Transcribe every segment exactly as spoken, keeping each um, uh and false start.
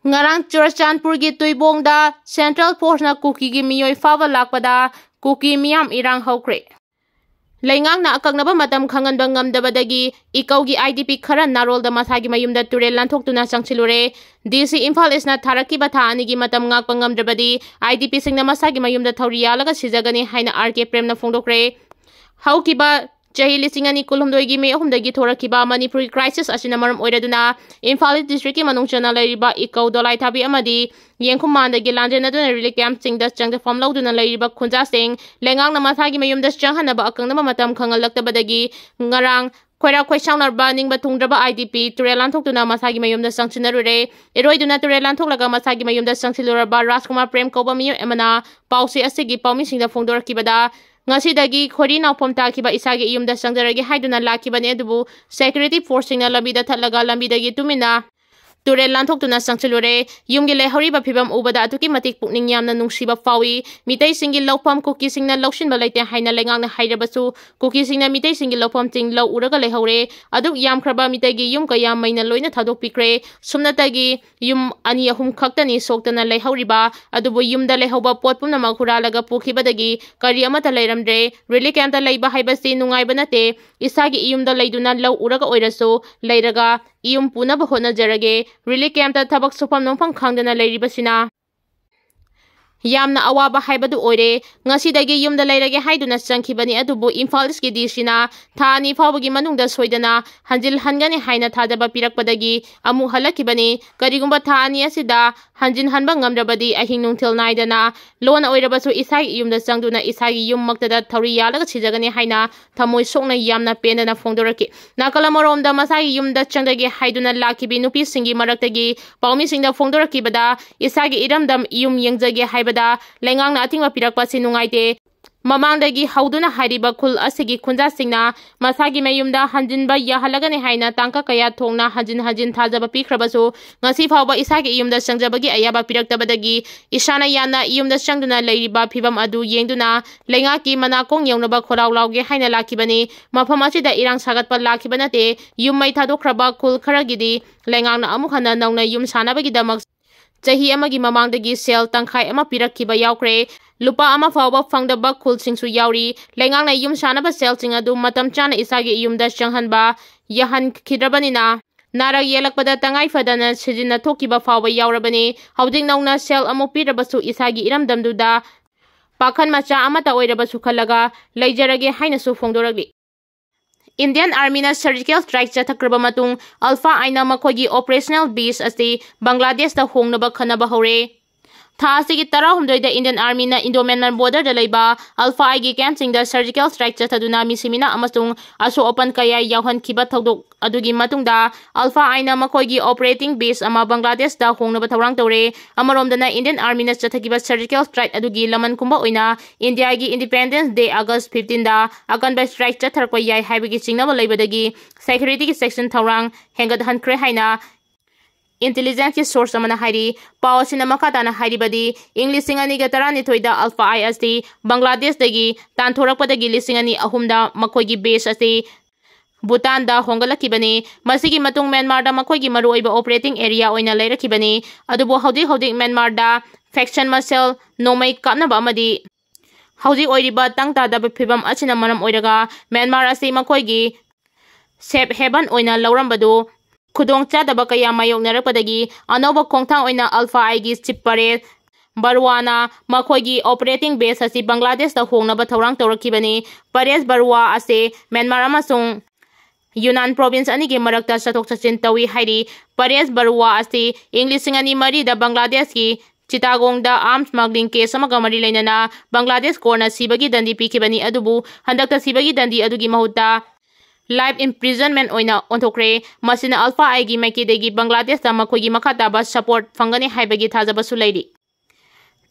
ꯉꯔꯥꯡ ꯆꯨꯔꯆꯥꯟꯄꯨꯔꯒꯤ ꯇꯨꯏꯕꯣꯡꯗ Central Forceꯅ ꯀꯨꯀꯤꯒꯤ ꯃꯤꯑꯣꯏ ꯐꯥꯕ ꯂꯥꯛꯄꯗ ꯀꯨꯀꯤ ꯃꯤꯌꯥꯝ ꯏꯔꯥꯡ ꯍꯧꯈ꯭ꯔꯦ꯫ ꯂꯩꯉꯥꯛꯅ ꯑꯀꯛꯅꯕ ꯃꯇꯝ ꯈꯪꯍꯟꯕ ꯉꯝꯗꯕꯗꯒꯤ ꯏꯀꯧꯒꯤ IDP ꯈꯔ ꯅꯥꯔꯣꯜꯗ ꯃꯁꯥꯒꯤ ꯃꯌꯨꯝꯗ ꯇꯨꯔꯦꯜ ꯂꯥꯟꯊꯣꯛꯇꯨꯅ ꯆꯪꯁꯤꯜꯂꯨꯔꯦ꯫ DC ꯏꯝꯐꯥꯜ ꯏꯁꯅ ꯊꯥꯔꯛꯈꯤꯕ ꯊꯥ ꯑꯅꯤꯒꯤ ꯃꯇꯝ ꯉꯥꯛꯄ ꯉꯝꯗ꯭ꯔꯕꯗꯤ IDPꯁꯤꯡꯅ ꯃꯁꯥꯒꯤ ꯃꯌꯨꯝꯗ ꯊꯧꯔꯤ ꯌꯥꯜꯂꯒ ꯁꯤꯖꯒꯅꯤ ꯍꯥꯏꯅ RK ꯄ꯭ꯔꯦꯝꯅ ꯐꯣꯡꯗꯣꯛꯈ꯭ꯔꯦ꯫ ꯍꯧꯈꯤꯕ ꯆꯍꯤ ꯂꯤꯁꯤꯡ ꯑꯅꯤ ꯀꯨꯟꯍꯨꯝꯗꯣꯏꯒꯤ May ꯑꯍꯨꯝꯗꯒꯤ ꯊꯣꯔꯛꯈꯤꯕ ꯃꯅꯤꯄꯨꯔꯒꯤ crisis ꯑꯁꯤꯅ ꯃꯔꯝ ꯑꯣꯏꯔꯗꯨꯅ ꯏꯝꯐꯥꯜ East Districtꯀꯤ ꯃꯅꯨꯡ ꯆꯟꯅ ꯂꯩꯔꯤꯕ ꯏꯀꯧ, ꯗꯣꯂꯥꯏꯊꯥꯕꯤ ꯑꯃꯗꯤ ꯌꯦꯡꯈꯨꯝꯃꯥꯟꯗꯒꯤ ꯂꯥꯟꯖꯦꯟꯅꯗꯨꯅ relief campꯁꯤꯡꯗ ꯆꯪꯖꯐꯝ ꯂꯧꯗꯨꯅ ꯂꯩꯔꯤꯕ ꯈꯨꯟꯖꯥꯁꯤꯡ ꯂꯩꯉꯥꯛꯅ ꯃꯁꯥꯒꯤ ꯃꯌꯨꯝꯗ ꯆꯪꯍꯟꯅꯕ ꯑꯀꯛꯅꯕ ꯃꯇꯝ ꯈꯪꯍꯜꯂꯛꯇꯕꯗꯒꯤ ꯉꯔꯥꯡ ꯈꯣꯏꯔꯥ ꯈꯣꯏꯁꯥꯎꯅꯔꯕ ꯅꯤꯡꯕ ꯊꯨꯡꯗ꯭ꯔꯕ IDP ꯇꯨꯔꯦꯜ ꯂꯥꯟꯊꯣꯛꯇꯨꯅ ꯃꯁꯥꯒꯤ ꯃꯌꯨꯝꯗ ꯆꯪꯁꯤꯟꯅꯔꯨꯔꯦ꯫ ꯏꯔꯣꯏꯗꯨꯅ ꯇꯨꯔꯦꯜ ꯂꯥꯟꯊꯣꯛꯂꯒ ꯃꯁꯥꯒꯤ ꯃꯌꯨꯝꯗ ꯆꯪꯁꯤꯜꯂꯨꯔꯕ ꯔꯥꯖꯀꯨꯃꯥꯔ ꯄ꯭ꯔꯦꯝ ꯀꯧꯕ ꯃꯤꯑꯣꯏ ꯑꯃꯅ ꯄꯥꯎꯆꯦ ꯑꯁꯤꯒꯤ ꯄꯥꯎꯃꯤꯁꯤꯡꯗ ꯐꯣꯡꯗꯣꯔꯛꯈꯤꯕꯗ, "ꯉꯁꯤꯗꯒꯤ ꯈꯣꯏꯔꯤ ꯅꯥꯎꯐꯝ ꯇꯥꯈꯤꯕ ꯏꯁꯥꯒꯤ ꯏꯌꯨꯝꯗ ꯆꯪꯖꯔꯒꯦ ꯍꯥꯏꯗꯨꯅ ꯂꯥꯛꯈꯤꯕꯅꯤ, ꯑꯗꯨꯕꯨ security forceꯁꯤꯡꯅ ꯂꯝꯕꯤꯗ ꯊꯠꯂꯒ ꯂꯝꯕꯤꯗꯒꯤ ꯇꯨꯃꯤꯟꯅ ꯇꯨꯔꯦꯜ ꯂꯥꯟꯊꯣꯛꯇꯨꯅ ꯆꯪꯁꯤꯜꯂꯨꯔꯦ꯫ ꯌꯨꯝꯒꯤ ꯂꯩꯍꯧꯔꯤꯕ ꯐꯤꯕꯝ ꯎꯕꯗ ꯑꯗꯨꯛꯀꯤ ꯃꯇꯤꯛ ꯄꯨꯛꯅꯤꯡ ꯌꯥꯝꯅ ꯅꯨꯡꯁꯤꯕ ꯐꯥꯎꯏ꯫ ꯃꯤꯇꯩꯁꯤꯡꯒꯤ ꯂꯧꯐꯝ ꯀꯨꯀꯤꯁꯤꯡꯅ ꯂꯧꯁꯤꯟꯕ ꯂꯩꯇꯦ ꯍꯥꯏꯅ ꯂꯩꯉꯥꯛꯅ ꯍꯥꯏꯔꯕꯁꯨ, ꯀꯨꯀꯤꯁꯤꯡꯅ ꯃꯤꯇꯩꯁꯤꯡꯒꯤ ꯂꯧꯐꯝꯁꯤꯡ ꯂꯧ ꯎꯔꯒ ꯂꯩꯍꯧꯔꯦ꯫ ꯑꯗꯨꯛ ꯌꯥꯝꯈ꯭ꯔꯕ ꯃꯤꯇꯩꯒꯤ ꯌꯨꯝ ꯀꯌꯥ ꯃꯩꯅ ꯂꯣꯏꯅ ꯊꯥꯗꯣꯛꯄꯤꯈ꯭ꯔꯦ꯫ ꯁꯨꯞꯅꯇꯒꯤ ꯌꯨꯝ ꯑꯅꯤ ꯑꯍꯨꯝ ꯈꯛꯇꯅꯤ ꯁꯣꯛꯇꯅ ꯂꯩꯍꯧꯔꯤꯕ, ꯑꯗꯨꯕꯨ ꯌꯨꯝꯗ ꯂꯩꯍꯧꯕ ꯄꯣꯠ ꯄꯨꯝꯅꯃꯛ ꯍꯨꯔꯥꯜꯂꯒ ꯄꯨꯈꯤꯕꯗꯒꯤ ꯀꯔꯤ ꯑꯃꯠꯇ ꯂꯩꯔꯝꯗ꯭ꯔꯦ꯫ Relief campꯇ ꯂꯩꯕ ꯍꯥꯏꯕꯁꯤ ꯅꯨꯡꯉꯥꯏꯕ ꯅꯠꯇꯦ꯫ ꯏꯁꯥꯒꯤ ꯏꯌꯨꯝꯗ ꯂꯩꯗꯨꯅ ꯂꯧ ꯎꯔꯒ ꯑꯣꯏꯔꯁꯨ ꯂꯩꯔꯒ ꯏꯌꯨꯝ ꯄꯨꯅꯕ ꯍꯣꯠꯅꯖꯔꯒꯦ꯫ Relief campꯇ ꯊꯕꯛ ꯁꯨꯐꯝ ꯅꯣꯝꯐꯝ ꯈꯪꯗꯅ ꯂꯩꯔꯤꯕꯁꯤꯅ ꯌꯥꯝꯅ ꯑꯋꯥꯕ ꯍꯥꯏꯕꯗꯨ ꯑꯣꯏꯔꯦ꯫ ꯉꯁꯤꯗꯒꯤ ꯌꯨꯝꯗ ꯂꯩꯔꯒꯦ ꯍꯥꯏꯗꯨꯅ ꯆꯪꯈꯤꯕꯅꯤ, ꯑꯗꯨꯕꯨ ꯏꯝꯐꯥꯜ ꯏꯁꯀꯤ DCꯅ ꯊꯥ ꯑꯅꯤ ꯐꯥꯎꯕꯒꯤ ꯃꯅꯨꯡꯗ ꯁꯣꯏꯗꯅ ꯍꯟꯖꯤꯜꯍꯟꯒꯅꯤ ꯍꯥꯏꯅ ꯊꯥꯖꯕ ꯄꯤꯔꯛꯄꯗꯒꯤ ꯑꯃꯨꯛ ꯍꯜꯂꯛꯈꯤꯕꯅꯤ꯫ ꯀꯔꯤꯒꯨꯝꯕ ꯊꯥ ꯑꯅꯤ ꯑꯁꯤꯗ ꯍꯟꯖꯤꯟꯍꯟꯕ ꯉꯝꯗ꯭ꯔꯕꯗꯤ ꯑꯍꯤꯡ ꯅꯨꯡꯊꯤꯜ ꯅꯥꯏꯗꯅ ꯂꯣꯟꯅ ꯑꯣꯏꯔꯕꯁꯨ ꯏꯁꯥꯒꯤ ꯏꯌꯨꯝꯗ ꯆꯪꯗꯨꯅ ꯏꯁꯥꯒꯤ ꯌꯨꯝꯃꯛꯇꯗ ꯊꯧꯔꯤ ꯌꯥꯜꯂꯒ ꯁꯤꯖꯒꯅꯤ ꯍꯥꯏꯅ ꯊꯃꯣꯏ ꯁꯣꯛꯅ ꯌꯥꯝꯅ ꯄꯦꯟꯗꯅ ꯐꯣꯡꯗꯣꯔꯛꯈꯤ꯫ ꯅꯥꯀꯜ ꯑꯃꯔꯣꯝꯗ ꯃꯁꯥꯒꯤ ꯌꯨꯝꯗ ꯆꯪꯖꯒꯦ ꯍꯥꯏꯗꯨꯅ ꯂꯥꯛꯈꯤꯕꯤ ꯅꯨꯄꯤꯁꯤꯡꯒꯤ ꯃꯔꯛꯇꯒꯤ ꯄꯥꯎꯃꯤꯁꯤꯡꯗ ꯐꯣꯡꯗꯣꯔꯛꯈꯤꯕꯗ, ꯏꯁꯥꯒꯤ ꯏꯔꯝꯗꯝ ꯌꯨꯝ ꯌꯦꯡꯖꯒꯦ ꯍꯥꯏꯕꯗ ꯂꯩꯉꯥꯛꯅ ꯑꯊꯤꯡꯕ ꯄꯤꯔꯛꯄ ꯑꯁꯤ ꯅꯨꯡꯉꯥꯏꯇꯦ꯫ ꯃꯃꯥꯡꯗꯒꯤ ꯍꯧꯗꯨꯅ ꯍꯥꯏꯔꯤꯕ ꯈꯨꯜ ꯑꯁꯤꯒꯤ ꯈꯨꯟꯖꯥꯁꯤꯡꯅ ꯃꯁꯥꯒꯤ ꯃꯌꯨꯝꯗ ꯍꯟꯖꯤꯟꯕ ꯌꯥꯍꯜꯂꯒꯅꯤ ꯍꯥꯏꯅ ꯇꯥꯡꯀꯛ ꯀꯌꯥ ꯊꯣꯛꯅ ꯍꯟꯖꯤꯟ ꯍꯟꯖꯤꯟ ꯊꯥꯖꯕ ꯄꯤꯈ꯭ꯔꯕꯁꯨ, ꯉꯁꯤ ꯐꯥꯎꯕ ꯏꯁꯥꯒꯤ ꯏꯌꯨꯝꯗ ꯆꯪꯖꯕꯒꯤ ꯑꯌꯥꯕ ꯄꯤꯔꯛꯇꯕꯗꯒꯤ ꯏꯁꯥꯅ ꯌꯥꯝꯅ ꯏꯌꯨꯝꯗ ꯆꯪꯗꯨꯅ ꯂꯩꯔꯤꯕ ꯐꯤꯕꯝ ꯑꯗꯨ ꯌꯦꯡꯗꯨꯅ ꯂꯩꯉꯥꯛꯀꯤ ꯃꯅꯥꯀꯣꯡ ꯌꯧꯅꯕ ꯈꯣꯜꯂꯥꯎ ꯂꯥꯎꯒꯦ ꯍꯥꯏꯅ ꯂꯥꯛꯈꯤꯕꯅꯤ꯫ ꯃꯐꯝ ꯑꯁꯤꯗ ꯏꯔꯥꯡ ꯁꯥꯒꯠꯄ ꯂꯥꯛꯈꯤꯕ ꯅꯠꯇꯦ꯫ ꯌꯨꯝ ꯃꯩ ꯊꯥꯗꯣꯛꯈ꯭ꯔꯕ ꯈꯨꯜ ꯈꯔꯒꯤꯗꯤ ꯂꯩꯉꯥꯛꯅ ꯑꯃꯨꯛ ꯍꯟꯅ ꯅꯧꯅ ꯌꯨꯝ ꯁꯥꯅꯕꯒꯤꯗꯃꯛ ꯆꯍꯤ ꯑꯃꯒꯤ ꯃꯃꯥꯡꯗꯒꯤ ꯁꯦꯜ ꯇꯪꯈꯥꯏ ꯑꯃ ꯄꯤꯔꯛꯈꯤꯕ ꯌꯥꯎꯈ꯭ꯔꯦ꯫ ꯂꯨꯄꯥ ꯑꯃ ꯐꯥꯎꯕ ꯐꯪꯗꯕ ꯈꯨꯜꯁꯤꯡꯁꯨ ꯌꯥꯎꯔꯤ꯫ ꯂꯩꯉꯥꯛꯅ ꯌꯨꯝ ꯁꯥꯅꯕ ꯁꯦꯜꯁꯤꯡ ꯑꯗꯨ ꯃꯇꯝ ꯆꯥꯅ ꯏꯁꯥꯒꯤ ꯌꯨꯝꯗ ꯆꯪꯍꯟꯕ ꯌꯥꯍꯟꯈꯤꯗ꯭ꯔꯕꯅꯤꯅ, ꯅꯥꯔꯛ ꯌꯦꯛꯂꯛꯄꯗ ꯇꯉꯥꯏ ꯐꯗꯅ ꯁꯤꯖꯤꯟꯅ ꯊꯣꯛꯈꯤꯕ ꯐꯥꯎꯕ ꯌꯥꯎꯔꯕꯅꯤ꯫ ꯍꯧꯖꯤꯛ ꯅꯧꯅ ꯁꯦꯜ ꯑꯃꯨꯛ ꯄꯤꯔꯕꯁꯨ ꯏꯁꯥꯒꯤ ꯏꯔꯝꯗꯝꯗꯨꯗ ꯄꯥꯈꯟ ꯃꯆꯥ ꯑꯃꯠꯇ ꯑꯣꯏꯔꯕꯁꯨ ꯈꯜꯂꯒ ꯂꯩꯖꯔꯒꯦ ꯍꯥꯏꯅꯁꯨ ꯐꯣꯡꯗꯣꯔꯛꯂꯤ꯫ Indian Armyꯅ surgical strike ꯆꯠꯊꯈ꯭ꯔꯕ ꯃꯇꯨꯡ, ULFA-Iꯅ ꯃꯈꯣꯏꯒꯤ operational base ꯑꯁꯤ ꯕꯪꯒ꯭ꯂꯥꯗꯦꯁꯇ ꯍꯣꯡꯅꯕ ꯈꯟꯅꯕ ꯍꯧꯔꯦ꯫ ꯊꯥ ꯑꯁꯤꯒꯤ ꯇꯔꯥꯍꯨꯝꯗꯣꯏꯗ Indian Armyꯅ Indo-Myanmar borderꯗ ꯂꯩꯕ ULFA-Iꯒꯤ campꯁꯤꯡꯗ surgical strike ꯆꯠꯊꯗꯨꯅ ꯃꯤꯁꯤꯃꯤꯅꯥ ꯑꯃꯁꯨꯡ ꯑꯁꯣꯛ ꯑꯄꯟ ꯀꯌꯥ ꯌꯥꯎꯍꯟꯈꯤꯕ ꯊꯧꯗꯣꯛ ꯑꯗꯨꯒꯤ ꯃꯇꯨꯡꯗ, ULFA-Iꯅ ꯃꯈꯣꯏꯒꯤ operating base ꯑꯃ ꯕꯪꯒ꯭ꯂꯥꯗꯦꯁꯇ ꯍꯣꯡꯅꯕ ꯊꯧꯔꯥꯡ ꯇꯧꯔꯦ꯫ ꯑꯃꯔꯣꯝꯗꯅ, Indian Armyꯅ ꯆꯠꯊꯈꯤꯕ surgical strike ꯑꯗꯨꯒꯤ ꯂꯃꯟ ꯈꯨꯝꯕ ꯑꯣꯏꯅ Indiaꯒꯤ Independence Day August fifteenꯗ ꯑꯀꯟꯕ strike ꯆꯠꯊꯔꯛꯄ ꯌꯥꯏ ꯍꯥꯏꯕꯒꯤ ꯆꯤꯡꯅꯕ ꯂꯩꯕꯗꯒꯤ securityꯒꯤ section ꯊꯧꯔꯥꯡ ꯍꯦꯟꯒꯠꯍꯟꯈ꯭ꯔꯦ ꯍꯥꯏꯅ intelligenceꯀꯤ source ꯑꯃꯅ ꯍꯥꯏꯔꯤ꯫ ꯄꯥꯎ ꯑꯁꯤꯅ ꯃꯈꯥ ꯇꯥꯅ ꯍꯥꯏꯔꯤꯕꯗꯤ, ꯏꯪ ꯂꯤꯁꯤꯡ ꯑꯅꯤꯒ ꯇꯔꯥꯅꯤꯊꯣꯏꯗ ULFA-I ꯑꯁꯤ ꯕꯪꯒ꯭ꯂꯥꯗꯦꯁꯇꯒꯤ ꯇꯥꯟꯊꯣꯔꯛꯄꯗꯒꯤ ꯂꯤꯁꯤꯡ ꯑꯅꯤ ꯑꯍꯨꯝꯗ ꯃꯈꯣꯏꯒꯤ base ꯑꯁꯤ ꯚꯨꯇꯥꯟꯗ ꯍꯣꯡꯒꯠꯂꯛꯈꯤꯕꯅꯤ꯫ ꯃꯁꯤꯒꯤ ꯃꯇꯨꯡ ꯃ꯭ꯌꯥꯟꯃꯥꯔꯗ ꯃꯈꯣꯏꯒꯤ ꯃꯔꯨꯑꯣꯏꯕ operating area ꯑꯣꯏꯅ ꯂꯩꯔꯛꯈꯤꯕꯅꯤ꯫ ꯑꯗꯨꯕꯨ ꯍꯧꯖꯤꯛ ꯍꯧꯖꯤꯛ ꯃ꯭ꯌꯥꯟꯃꯥꯔꯗ faction ꯃꯁꯦꯜ ꯅꯣꯡꯃꯩ ꯀꯥꯞꯅꯕ ꯑꯃꯗꯤ ꯍꯧꯖꯤꯛ ꯑꯣꯏꯔꯤꯕ ꯇꯪ ꯇꯥꯗꯕ ꯐꯤꯕꯝ ꯑꯁꯤꯅ ꯃꯔꯝ ꯑꯣꯏꯔꯒ ꯃ꯭ꯌꯥꯟꯃꯥꯔ ꯑꯁꯤ ꯃꯈꯣꯏꯒꯤ safe haven ꯑꯣꯏꯅ ꯂꯧꯔꯝꯕꯗꯨ ꯈꯨꯗꯣꯡꯆꯥꯗꯕ ꯀꯌꯥ ꯃꯥꯌꯣꯛꯅꯔꯛꯄꯗꯒꯤ ꯑꯅꯧꯕ ꯈꯣꯡꯊꯥꯡ ꯑꯣꯏꯅ ULFA-Iꯒꯤ chief ꯄꯔꯦꯁ ꯕꯔꯨꯋꯥꯅ ꯃꯈꯣꯏꯒꯤ operating base ꯑꯁꯤ ꯕꯪꯒ꯭ꯂꯥꯗꯦꯁꯇ ꯍꯣꯡꯅꯕ ꯊꯧꯔꯥꯡ ꯇꯧꯔꯛꯈꯤꯕꯅꯤ꯫ ꯄꯔꯦꯁ ꯕꯔꯨꯋꯥ ꯑꯁꯤ ꯃ꯭ꯌꯥꯟꯃꯥꯔ ꯑꯃꯁꯨꯡ ꯌꯨꯅꯥꯟ province ꯑꯅꯤꯒꯤ ꯃꯔꯛꯇ ꯆꯠꯊꯣꯛ ꯆꯠꯁꯤꯟ ꯇꯧꯏ ꯍꯥꯏꯔꯤ꯫ ꯄꯔꯦꯁ ꯕꯔꯨꯋꯥ ꯑꯁꯤ ꯏꯪ ꯂꯤꯁꯤꯡ ꯑꯅꯤ ꯃꯔꯤꯗ ꯕꯪꯒ꯭ꯂꯥꯗꯦꯁꯀꯤ ꯆꯤꯇꯥꯒꯣꯡꯗ arms smuggling case ꯑꯃꯒ ꯃꯔꯤ ꯂꯩꯅꯅ ꯕꯪꯒ꯭ꯂꯥꯗꯦꯁ courtꯅ ꯁꯤꯕꯒꯤ ꯗꯟꯗꯤ ꯄꯤꯈꯤꯕꯅꯤ, ꯑꯗꯨꯕꯨ ꯍꯟꯗꯛꯇ ꯁꯤꯕꯒꯤ ꯗꯟꯗꯤ ꯑꯗꯨꯒꯤ ꯃꯍꯨꯠꯇ life imprisonment ꯑꯣꯏꯅ ꯑꯣꯟꯊꯣꯛꯈ꯭ꯔꯦ꯫ ꯃꯁꯤꯅ ULFA-Iꯒꯤ ꯃꯥꯏꯀꯩꯗꯒꯤ ꯕꯪꯒ꯭ꯂꯥꯗꯦꯁꯇ ꯃꯈꯣꯏꯒꯤ ꯃꯈꯥ ꯇꯥꯕ support ꯐꯪꯒꯅꯤ ꯍꯥꯏꯕꯒꯤ ꯊꯥꯖꯕꯁꯨ ꯂꯩꯔꯤ꯫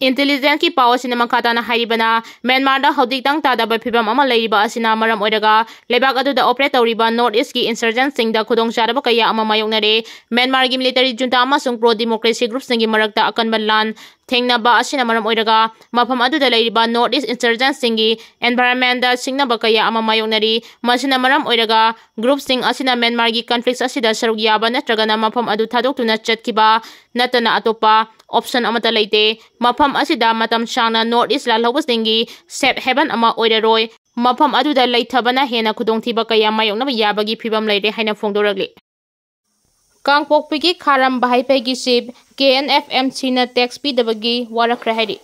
Intelligenceꯀꯤ ꯄꯥꯎ ꯑꯁꯤꯅ ꯃꯈꯥ ꯇꯥꯅ ꯍꯥꯏꯔꯤꯕꯅ, ꯃ꯭ꯌꯥꯟꯃꯥꯔꯗ ꯍꯧꯖꯤꯛ ꯇꯪ ꯇꯥꯗꯕ ꯐꯤꯕꯝ ꯑꯃ ꯂꯩꯔꯤꯕ ꯑꯁꯤꯅ ꯃꯔꯝ ꯑꯣꯏꯔꯒ ꯂꯩꯕꯥꯛ ꯑꯗꯨꯗ operate ꯇꯧꯔꯤꯕ North Eastꯀꯤ insurgentꯁꯤꯡꯗ ꯈꯨꯗꯣꯡꯆꯥꯗꯕ ꯀꯌꯥ ꯑꯃ ꯃꯥꯌꯣꯛꯅꯔꯦ꯫ ꯃ꯭ꯌꯥꯟꯃꯥꯔꯒꯤ military junta ꯑꯃꯁꯨꯡ pro democracy groupꯁꯤꯡꯒꯤ ꯃꯔꯛꯇ ꯑꯀꯟꯕ ꯂꯥꯟ ꯊꯦꯡꯅꯕ ꯑꯁꯤꯅ ꯃꯔꯝ ꯑꯣꯏꯔꯒ ꯃꯐꯝ ꯑꯗꯨꯗ ꯂꯩꯔꯤꯕ North East insurgentꯁꯤꯡꯒꯤ environmentꯗ ꯁꯤꯡꯅꯕ ꯀꯌꯥ ꯑꯃ ꯃꯥꯌꯣꯛꯅꯔꯤ꯫ ꯃꯁꯤꯅ ꯃꯔꯝ ꯑꯣꯏꯔꯒ groupꯁꯤꯡ ꯑꯁꯤꯅ Myanmarꯒꯤ conflicts ꯑꯁꯤꯗ ꯁꯔꯨꯛ ꯌꯥꯕ ꯅꯠꯇ꯭ꯔꯒꯅ ꯃꯐꯝ ꯑꯗꯨ ꯊꯥꯗꯣꯛꯇꯨꯅ ꯆꯠꯈꯤꯕ ꯅꯠꯇꯅ ꯑꯇꯣꯞꯄ option ꯑꯃꯠꯇ ꯂꯩꯇꯦ꯫ ꯃꯐꯝ ꯑꯁꯤꯗ ꯃꯇꯝ ꯁꯥꯡꯅ North East ꯂꯥꯜꯍꯧꯕꯁꯤꯡꯒꯤ safe haven ꯑꯃ ꯑꯣꯏꯔꯔꯣꯏ꯫ ꯃꯐꯝ ꯑꯗꯨꯗ ꯂꯩꯊꯕꯅ ꯍꯦꯟꯅ ꯈꯨꯗꯣꯡꯊꯤꯕ ꯀꯌꯥ ꯃꯥꯌꯣꯛꯅꯕ ꯌꯥꯕꯒꯤ ꯐꯤꯕꯝ ꯂꯩꯔꯦ ꯍꯥꯏꯅ ꯐꯣꯡꯗꯣꯔꯛꯂꯤ꯫ ꯀꯥꯡꯄꯣꯛꯄꯤꯒꯤ ꯈꯥꯔꯝ ꯚꯥꯏꯄꯩꯒꯤ chief K N F M Cꯅ tax ꯄꯤꯗꯕꯒꯤ ꯋꯥꯔꯛꯈ꯭ꯔꯦ ꯍꯥꯏꯔꯤ꯫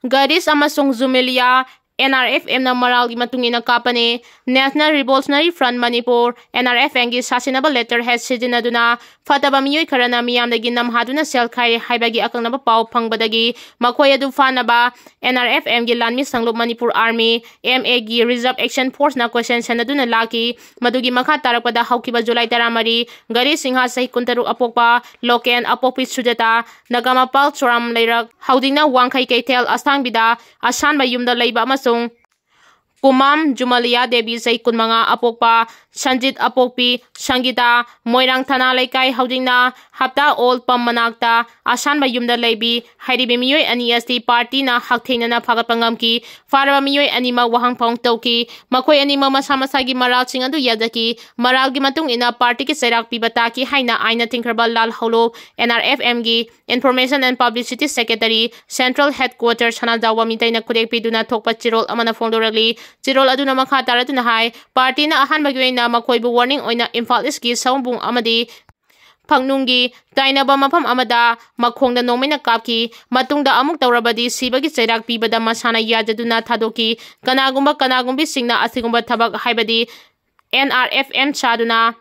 ꯒꯥꯔꯤꯁ ꯑꯃꯁꯨꯡ ꯖꯨꯃꯦꯂꯤꯌꯥ N R F Mꯅ ꯃꯔꯥꯜꯒꯤ ꯃꯇꯨꯡ ꯏꯟꯅ ꯀꯥꯞꯄꯅꯤ꯫ National Revolutionary Front Manipur, N R F Mꯒꯤ ꯁꯥꯁꯤꯟꯅꯕ letterhead ꯁꯤꯖꯤꯟꯅꯗꯨꯅ ꯐꯠꯇꯕ ꯃꯤꯑꯣꯏ ꯈꯔꯅ ꯃꯤꯌꯥꯝꯗꯒꯤ ꯅꯝꯍꯥꯗꯨꯅ ꯁꯦꯜ ꯈꯥꯏꯔꯦ ꯍꯥꯏꯕꯒꯤ ꯑꯀꯛꯅꯕ ꯄꯥꯎ ꯐꯪꯕꯗꯒꯤ ꯃꯈꯣꯏ ꯑꯗꯨ ꯐꯥꯅꯕ N R F Mꯒꯤ ꯂꯥꯟꯃꯤ ꯁꯪꯂꯨꯞ Manipur Army, M Aꯒꯤ Reserve Action Forceꯅ ꯀꯣꯏꯁꯦꯟ ꯁꯦꯟꯅꯗꯨꯅ ꯂꯥꯛꯈꯤ꯫ ꯃꯗꯨꯒꯤ ꯃꯈꯥ ꯇꯥꯔꯛꯄꯗ ꯍꯧꯈꯤꯕ July ꯇꯔꯥꯃꯔꯤ, ꯒꯥꯔꯤ ꯁꯤꯡꯍ ꯆꯍꯤ ꯀꯨꯟꯇꯔꯨꯛ ꯑꯄꯣꯛꯄ, ꯂꯣꯀꯦꯟ ꯑꯄꯣꯛꯄꯤ ꯁꯨꯖꯥꯇꯥ, ꯅꯒꯥꯃꯄꯥꯜ ꯆꯣꯔꯥꯝ ꯂꯩꯔꯛ, ꯍꯧꯖꯤꯛꯅ ꯋꯥꯡꯈꯩ ꯀꯩꯊꯦꯜ ꯑꯁꯥꯡꯕꯤꯗ ꯑꯁꯥꯟꯕ ꯌꯨꯝꯗ ꯂꯩꯕ ꯑꯃꯁꯨꯡ ꯀꯨꯃꯥꯝ ꯖꯨꯃꯥꯂꯤꯌꯥ ꯗꯦꯕꯤ ꯆꯍꯤ ꯀꯨꯟꯃꯉꯥ ꯑꯄꯣꯛꯄ, ꯁꯟꯖꯤꯠ ꯑꯄꯣꯛꯄꯤ ꯁꯪꯒꯤꯇꯥ, ꯃꯣꯏꯔꯥꯡ ꯊꯅꯥ ꯂꯩꯀꯥꯏ, ꯍꯧꯖꯤꯛꯅ ꯍꯞꯇꯥ ꯑꯣꯜ ꯄꯝ ꯃꯅꯥꯛꯇ ꯑꯁꯥꯟꯕ ꯌꯨꯝꯗ ꯂꯩꯕꯤ ꯍꯥꯏꯔꯤꯕ ꯃꯤꯑꯣꯏ ꯑꯅꯤ ꯑꯁꯤ ꯄꯥꯔꯇꯤꯅ ꯍꯛꯊꯦꯡꯅꯅ ꯐꯥꯒꯠꯄ ꯉꯝꯈꯤ꯫ ꯐꯥꯔꯕ ꯃꯤꯑꯣꯏ ꯑꯅꯤꯃꯛ ꯋꯥꯍꯪ ꯐꯥꯎ ꯇꯧꯈꯤ꯫ ꯃꯈꯣꯏ ꯑꯅꯤꯃꯛ ꯃꯁꯥ ꯃꯁꯥꯒꯤ ꯃꯔꯥꯜꯁꯤꯡ ꯑꯗꯨ ꯌꯥꯖꯈꯤ꯫ ꯃꯔꯥꯜꯒꯤ ꯃꯇꯨꯡ ꯏꯟꯅ ꯄꯥꯔꯇꯤꯒꯤ ꯆꯩꯔꯥꯛ ꯄꯤꯕ ꯇꯥꯈꯤ ꯍꯥꯏꯅ ꯑꯥꯏꯟꯅ ꯊꯤꯡꯈ꯭ꯔꯕ ꯂꯥꯜꯍꯧꯂꯨꯞ N R F Mꯒꯤ Information and Publicity Secretary, Central Headquarter, ꯁꯅꯥꯖꯥꯎꯕ ꯃꯤꯇꯩꯅ ꯈꯨꯔꯦꯛ ꯄꯤꯗꯨꯅ ꯊꯣꯛꯄ ꯆꯦꯔꯣꯜ ꯑꯃꯅ ꯐꯣꯡꯗꯣꯔꯛꯂꯤ꯫ ꯆꯦꯔꯣꯜ ꯑꯗꯨꯅ ꯃꯈꯥ ꯇꯥꯔꯗꯨꯅ ꯍꯥꯏ, ꯄꯥꯔꯇꯤꯅ ꯑꯍꯥꯟꯕꯒꯤ ꯑꯣꯏꯅ ꯃꯈꯣꯏꯕꯨ warning ꯑꯣꯏꯅ ꯏꯝꯐꯥꯜ ꯏꯁꯀꯤ ꯁꯑꯣꯝꯕꯨꯡ ꯑꯃꯗꯤ ꯐꯛꯅꯨꯡꯒꯤ ꯇꯥꯏꯅꯕ ꯃꯐꯝ ꯑꯃꯗ ꯃꯈꯣꯡꯗ ꯅꯣꯡꯃꯩꯅ ꯀꯥꯞꯈꯤ꯫ ꯃꯇꯨꯡꯗ ꯑꯃꯨꯛ ꯇꯧꯔꯕꯗꯤ ꯁꯤꯕꯒꯤ ꯆꯩꯔꯥꯛ ꯄꯤꯕꯗ ꯃꯁꯥꯅ ꯌꯥꯖꯗꯨꯅ ꯊꯥꯗꯣꯛꯈꯤ꯫ ꯀꯅꯥꯒꯨꯝꯕ ꯀꯅꯥꯒꯨꯝꯕꯤꯁꯤꯡꯅ ꯑꯁꯤꯒꯨꯝꯕ ꯊꯕꯛ, ꯍꯥꯏꯕꯗꯤ N R F M ꯁꯥꯗꯨꯅ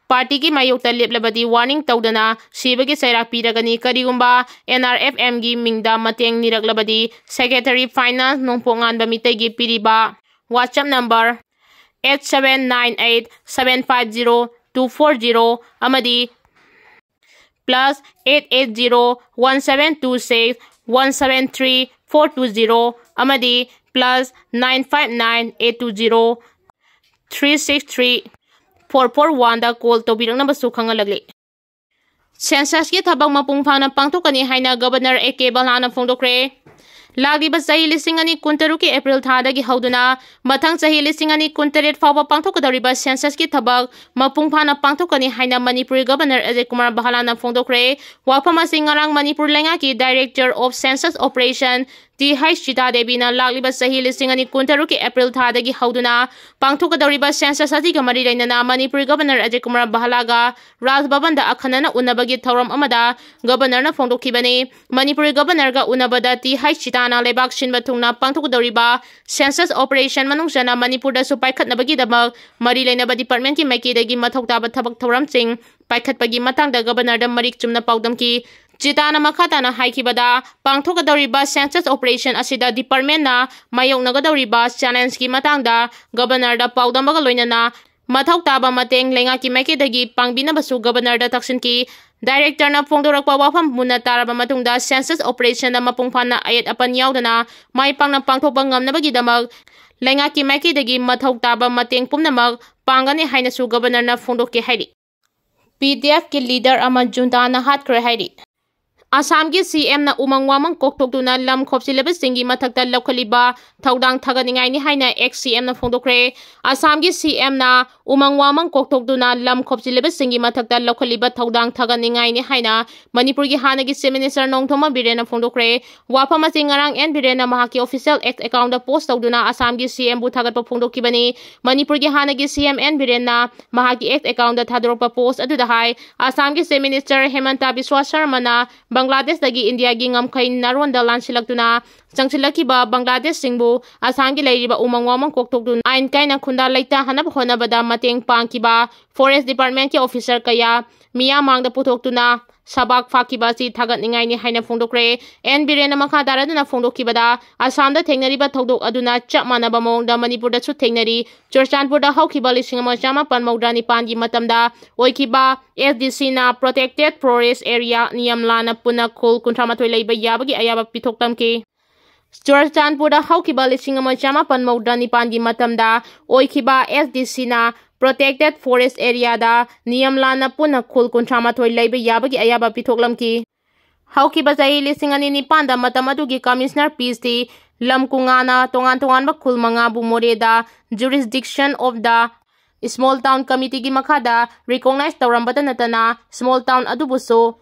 ꯄꯥꯔꯇꯤꯒꯤ ꯃꯥꯌꯣꯛꯇ ꯂꯦꯞꯂꯕꯗꯤ warning ꯇꯧꯗꯅ ꯁꯤꯕꯒꯤ ꯆꯩꯔꯥꯛ ꯄꯤꯔꯒꯅꯤ꯫ ꯀꯔꯤꯒꯨꯝꯕ N R F Mꯒꯤ ꯃꯤꯡꯗ ꯃꯇꯦꯡ ꯅꯤꯔꯛꯂꯕꯗꯤ, Secretary Finance ꯅꯣꯡꯄꯣꯛ ꯉꯥꯟꯕ ꯃꯤꯇꯩꯒꯤ ꯄꯤꯔꯤꯕ WhatsApp number eight seven nine eight seven five zero two four zero ꯑꯃꯗꯤ plus eight eight zero one seven two six one seven three four two zero ꯑꯃꯗꯤ plus nine five nine eight two zero three six three four four oneꯗ call ꯇꯧꯕꯤꯔꯛꯅꯕꯁꯨ ꯈꯪꯍꯜꯂꯛꯂꯤ꯫ Census-ꯀꯤ ꯊꯕꯛ ꯃꯄꯨꯡ ꯐꯥꯅ ꯄꯥꯡꯊꯣꯛꯀꯅꯤ ꯍꯥꯏꯅ Governor A K ꯕꯂꯥꯅ ꯐꯣꯡꯗꯣꯛꯈ꯭ꯔꯦ꯫ ꯂꯥꯛꯂꯤꯕ ꯆꯍꯤ ꯂꯤꯁꯤꯡ ꯑꯅꯤ ꯀꯨꯟꯇꯔꯨꯛꯀꯤ April ꯊꯥꯗꯒꯤ ꯍꯧꯗꯨꯅ ꯃꯊꯪ ꯆꯍꯤ ꯂꯤꯁꯤꯡ ꯑꯅꯤ ꯀꯨꯟꯇꯔꯦꯠ ꯐꯥꯎꯕ ꯄꯥꯡꯊꯣꯛꯀꯗꯧꯔꯤꯕ Census-ꯀꯤ ꯊꯕꯛ ꯃꯄꯨꯡ ꯐꯥꯅ ꯄꯥꯡꯊꯣꯛꯀꯅꯤ ꯍꯥꯏꯅ ꯃꯅꯤꯄꯨꯔꯒꯤ Governor ꯑꯖꯌ ꯀꯨꯃꯥꯔ ꯕꯍꯂꯥꯅ ꯐꯣꯡꯗꯣꯛꯈ꯭ꯔꯦ꯫ ꯋꯥꯐꯝ ꯑꯁꯤ ꯉꯔꯥꯡ ꯃꯅꯤꯄꯨꯔ ꯂꯩꯉꯥꯛꯀꯤ Director of Census Operation, T H Chita ꯗꯦꯕꯤꯅ ꯂꯥꯛꯂꯤꯕ ꯆꯍꯤ ꯂꯤꯁꯤꯡ ꯑꯅꯤ ꯀꯨꯟꯇꯔꯨꯛꯀꯤ April ꯊꯥꯗꯒꯤ ꯍꯧꯗꯨꯅ ꯄꯥꯡꯊꯣꯛꯀꯗꯧꯔꯤꯕ Census ꯑꯁꯤꯒ ꯃꯔꯤ ꯂꯩꯅꯅ ꯃꯅꯤꯄꯨꯔꯒꯤ Governor ꯑꯖꯌ ꯀꯨꯃꯥꯔ ꯕꯍꯂꯥꯒ ꯔꯥꯖ ꯚꯕꯟꯗ ꯑꯈꯟꯅꯅ ꯎꯅꯕꯒꯤ ꯊꯧꯔꯝ ꯑꯃꯗ Governor-ꯅ ꯐꯣꯡꯗꯣꯛꯈꯤꯕꯅꯤ꯫ ꯃꯅꯤꯄꯨꯔꯒꯤ Governor-ꯒ ꯎꯅꯕꯗ ꯇꯤ ꯍꯩꯆ ꯆꯤꯇꯥꯅ ꯂꯩꯕꯥꯛ ꯁꯤꯟꯕ ꯊꯨꯡꯅ ꯄꯥꯡꯊꯣꯛꯀꯗꯧꯔꯤꯕ Census Operation ꯃꯅꯨꯡ ꯆꯟꯅ ꯃꯅꯤꯄꯨꯔꯗꯁꯨ ꯄꯥꯏꯈꯠꯅꯕꯒꯤꯗꯃꯛ ꯃꯔꯤ ꯂꯩꯅꯕ department-ꯀꯤ ꯃꯥꯏꯀꯩꯗꯒꯤ ꯃꯊꯧ ꯇꯥꯕ ꯊꯕꯛ ꯊꯧꯔꯝꯁꯤꯡ ꯄꯥꯏꯈꯠꯄꯒꯤ ꯃꯇꯥꯡꯗ Governor-ꯗ ꯃꯔꯤꯛ ꯆꯨꯝꯅ ꯄꯥꯎꯗꯝꯈꯤ꯫ ꯆꯤꯇꯥꯅ ꯃꯈꯥ ꯇꯥꯅ ꯍꯥꯏꯈꯤꯕꯗ, ꯄꯥꯡꯊꯣꯛꯀꯗꯧꯔꯤꯕ Census Operation ꯑꯁꯤꯗ department-ꯅ ꯃꯥꯌꯣꯛꯅꯒꯗꯧꯔꯤꯕ challenge-ꯀꯤ ꯃꯇꯥꯡꯗ Governor-ꯗ ꯄꯥꯎꯗꯝꯕꯒ ꯂꯣꯏꯅꯅ ꯃꯊꯧ ꯇꯥꯕ ꯃꯇꯦꯡ ꯂꯩꯉꯥꯛꯀꯤ ꯃꯥꯏꯀꯩꯗꯒꯤ ꯄꯥꯡꯕꯤꯅꯕꯁꯨ Governor-ꯗ ꯇꯛꯁꯤꯟꯈꯤ꯫ Director-ꯅ ꯐꯣꯡꯗꯣꯔꯛꯄ ꯋꯥꯐꯝ ꯃꯨꯟꯅ ꯇꯥꯔꯕ ꯃꯇꯨꯡꯗ Census Operation-ꯗ ꯃꯄꯨꯡ ꯐꯥꯅ ꯑꯌꯦꯠ ꯑꯄꯟ ꯌꯥꯎꯗꯅ ꯃꯥꯏ ꯄꯥꯛꯅ ꯄꯥꯡꯊꯣꯛꯄ ꯉꯝꯅꯕꯒꯤꯗꯃꯛ ꯂꯩꯉꯥꯛꯀꯤ ꯃꯥꯏꯀꯩꯗꯒꯤ ꯃꯊꯧ ꯇꯥꯕ ꯃꯇꯦꯡ ꯄꯨꯝꯅꯃꯛ ꯄꯥꯡꯒꯅꯤ ꯍꯥꯏꯅꯁꯨ Governor-ꯅ ꯐꯣꯡꯗꯣꯛꯈꯤ ꯍꯥꯏꯔꯤ꯫ ꯄꯤ ꯗꯤ ꯑꯦꯐ-ꯀꯤ leader ꯑꯃ junta-ꯅ ꯍꯥꯠꯈ꯭ꯔꯦ ꯍꯥꯏꯔꯤ꯫ ꯑꯁꯥꯝꯒꯤ ꯁꯤ ꯑꯦꯝꯅ ꯎꯃꯪ ꯋꯥꯃꯪ ꯀꯣꯛꯊꯣꯛꯇꯨꯅ ꯂꯝ ꯈꯣꯞꯆꯤꯜꯂꯕꯁꯤꯡꯒꯤ ꯃꯊꯛꯇ ꯂꯧꯈꯠꯂꯤꯕ ꯊꯧꯗꯥꯡ ꯊꯥꯒꯠꯅꯤꯡꯉꯥꯏꯅꯤ ꯍꯥꯏꯅ ex C M-ꯅ ꯐꯣꯡꯗꯣꯛꯈ꯭ꯔꯦ꯫ ꯑꯁꯥꯝꯒꯤ ꯁꯤ ꯑꯦꯝꯅ ꯎꯃꯪ ꯋꯥꯃꯪ ꯀꯣꯛꯊꯣꯛꯇꯨꯅ ꯂꯝ ꯈꯣꯞꯆꯤꯜꯂꯕꯁꯤꯡꯒꯤ ꯃꯊꯛꯇ ꯂꯧꯈꯠꯂꯤꯕ ꯊꯧꯗꯥꯡ ꯊꯥꯒꯠꯅꯤꯡꯉꯥꯏꯅꯤ ꯍꯥꯏꯅ ꯃꯅꯤꯄꯨꯔꯒꯤ ꯍꯥꯟꯅꯒꯤ Chief Minister ꯅꯣꯡꯊꯣꯝꯕꯝ ꯕꯤꯔꯦꯟꯅ ꯐꯣꯡꯗꯣꯛꯈ꯭ꯔꯦ꯫ ꯋꯥꯐꯝ ꯑꯁꯤ ꯉꯔꯥꯡ ꯑꯦꯟ ꯕꯤꯔꯦꯟꯅ ꯃꯍꯥꯛꯀꯤ official X account-ꯗ post ꯇꯧꯗꯨꯅ ꯑꯁꯥꯝꯒꯤ ꯁꯤ ꯑꯦꯝꯕꯨ ꯊꯥꯒꯠꯄ ꯐꯣꯡꯗꯣꯛꯈꯤꯕꯅꯤ꯫ ꯃꯅꯤꯄꯨꯔꯒꯤ ꯍꯥꯟꯅꯒꯤ ꯁꯤ ꯑꯦꯝ ꯑꯦꯟ ꯕꯤꯔꯦꯟꯅ ꯃꯍꯥꯛꯀꯤ X account-ꯗ ꯊꯥꯗꯣꯔꯛꯄ post ꯑꯗꯨꯗ ꯍꯥꯏ, ꯑꯁꯥꯝꯒꯤ Chief Minister ꯍꯦꯃꯟꯇ ꯕꯤꯁ꯭ꯋꯥ ꯁꯔꯃꯅ ꯕꯪꯒ꯭ꯂꯥꯗꯦꯁꯇꯒꯤ ꯏꯟꯗꯤꯌꯥꯒꯤ ꯉꯝꯈꯩ ꯅꯥꯔꯣꯟꯗ ꯂꯥꯟꯁꯤꯜꯂꯛꯇꯨꯅ ꯆꯪꯁꯤꯜꯂꯛꯈꯤꯕ ꯕꯪꯒ꯭ꯂꯥꯗꯦꯁꯁꯤꯡꯕꯨ ꯑꯁꯥꯝꯒꯤ ꯂꯩꯔꯤꯕ ꯎꯃꯪ ꯋꯥꯃꯪ ꯀꯣꯛꯊꯣꯛꯇꯨꯅ ꯑꯥꯏꯟ ꯀꯥꯏꯅ ꯈꯨꯟꯗꯥ ꯂꯩꯇꯥꯍꯟꯅꯕ ꯍꯣꯠꯅꯕꯗ ꯃꯇꯦꯡ ꯄꯥꯡꯈꯤꯕ forest department-ꯀꯤ officer ꯀꯌꯥ ꯃꯤꯌꯥꯝ ꯃꯥꯡꯗ ꯄꯨꯊꯣꯛꯇꯨꯅ ꯁꯕꯥꯛ ꯐꯥꯈꯤꯕ ꯑꯁꯤ ꯊꯥꯒꯠꯅꯤꯡꯉꯥꯏꯅꯤ ꯍꯥꯏꯅ ꯐꯣꯡꯗꯣꯛꯈ꯭ꯔꯦ꯫ ꯑꯦꯟ ꯕꯤꯔꯦꯟꯅ ꯃꯈꯥ ꯇꯥꯔꯗꯨꯅ ꯐꯣꯡꯗꯣꯛꯈꯤꯕꯗ, ꯑꯁꯥꯝꯗ ꯊꯦꯡꯅꯔꯤꯕ ꯊꯧꯗꯣꯛ ꯑꯗꯨꯅ ꯆꯞ ꯃꯥꯟꯅꯕ ꯃꯑꯣꯡꯗ ꯃꯅꯤꯄꯨꯔꯗꯁꯨ ꯊꯦꯡꯅꯔꯤ꯫ ꯆꯨꯔꯆꯥꯟꯄꯨꯔꯗ ꯍꯧꯈꯤꯕ ꯂꯤꯁꯤꯡ ꯑꯃ ꯆꯥꯃꯥꯄꯟ ꯃꯧꯗ꯭ꯔꯥ ꯅꯤꯄꯥꯟꯒꯤ ꯃꯇꯝꯗ ꯑꯣꯏꯈꯤꯕ S D C-ꯅ protected forest area ꯅꯤꯌꯝ ꯂꯥꯟꯅ ꯄꯨꯟꯅ ꯈꯨꯜ ꯀꯨꯟꯊ꯭ꯔꯥ ꯃꯥꯊꯣꯏ ꯂꯩꯕ ꯌꯥꯕꯒꯤ ꯑꯌꯥꯕ ꯄꯤꯊꯣꯛꯂꯝꯈꯤ꯫ ꯆꯨꯔꯆꯥꯟꯄꯨꯔꯗ ꯍꯧꯈꯤꯕ ꯂꯤꯁꯤꯡ ꯑꯃ ꯆꯥꯃꯥꯄꯟ ꯃꯧꯗ꯭ꯔꯥ ꯅꯤꯄꯥꯟꯒꯤ ꯃꯇꯝꯗ ꯑꯣꯏꯈꯤꯕ S D C-ꯅ Protected Forest Areaꯗ ꯅꯤꯌꯝ ꯂꯥꯟꯅ ꯄꯨꯟꯅ ꯈꯨꯜ ꯀꯨꯟꯊ꯭ꯔꯥ ꯃꯥꯊꯣꯏ ꯂꯩꯕ ꯌꯥꯕꯒꯤ ꯑꯌꯥꯕ ꯄꯤꯊꯣꯛꯂꯝꯈꯤ꯫ ꯍꯧꯈꯤꯕ ꯆꯍꯤ ꯂꯤꯁꯤꯡ ꯑꯅꯤ ꯅꯤꯄꯥꯟꯗ ꯃꯇꯝ ꯑꯗꯨꯒꯤ Commissioner P C ꯂꯝ ꯀꯨꯉꯥꯅ ꯇꯣꯉꯥꯟ ꯇꯣꯉꯥꯟꯕ ꯈꯨꯜ ꯃꯉꯥꯕꯨ ꯃꯣꯔꯦꯗ Jurisdiction of the Small Town Committeeꯒꯤ ꯃꯈꯥꯗ recognize ꯇꯧꯔꯝꯕꯇ ꯅꯠꯇꯅ Small Town ꯑꯗꯨꯕꯨꯁꯨ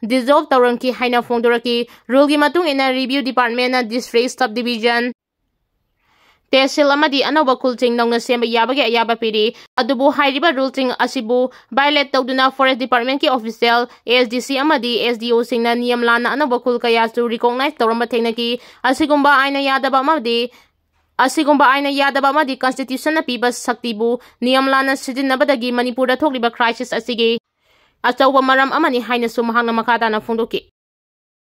dissolve ꯇꯧꯔꯝꯈꯤ ꯍꯥꯏꯅ ꯐꯣꯡꯗꯣꯔꯛꯈꯤ꯫ Ruleꯒꯤ ꯃꯇꯨꯡ ꯏꯟꯅ Revenue Departmentꯅ District, Subdivision, Tehsil ꯑꯃꯗꯤ ꯑꯅꯧꯕ ꯈꯨꯜꯁꯤꯡ ꯅꯧꯅ ꯁꯦꯝꯕ ꯌꯥꯕꯒꯤ ꯑꯌꯥꯕ ꯄꯤꯔꯤ꯫ ꯑꯗꯨꯕꯨ ꯍꯥꯏꯔꯤꯕ ruleꯁꯤꯡ ꯑꯁꯤꯕꯨ violate ꯇꯧꯗꯨꯅ Forest Departmentꯀꯤ official, ASDC ꯑꯃꯗꯤ SDOꯁꯤꯡꯅ ꯅꯤꯌꯝ ꯂꯥꯟꯅ ꯑꯅꯧꯕ ꯈꯨꯜ ꯀꯌꯥꯁꯨ recognize ꯇꯧꯔꯝꯕ ꯊꯦꯡꯅꯈꯤ꯫ ꯑꯁꯤꯒꯨꯝꯕ ꯑꯥꯏꯟꯅ ꯌꯥꯗꯕ ꯑꯃꯗꯤ, ꯑꯁꯤꯒꯨꯝꯕ ꯑꯥꯏꯟꯅ ꯌꯥꯗꯕ ꯑꯃꯗꯤ Constitutionꯅ ꯄꯤꯕ ꯁꯛꯇꯤꯕꯨ ꯅꯤꯌꯝ ꯂꯥꯟꯅ ꯁꯤꯖꯤꯟꯅꯕꯗꯒꯤ ꯃꯅꯤꯄꯨꯔꯗ ꯊꯣꯛꯂꯤꯕ crisis ꯑꯁꯤꯒꯤ ꯑꯆꯧꯕ ꯃꯔꯝ ꯑꯃꯅꯤ ꯍꯥꯏꯅꯁꯨ ꯃꯍꯥꯛꯅ ꯃꯈꯥ ꯇꯥꯅ ꯐꯣꯡꯗꯣꯛꯈꯤ꯫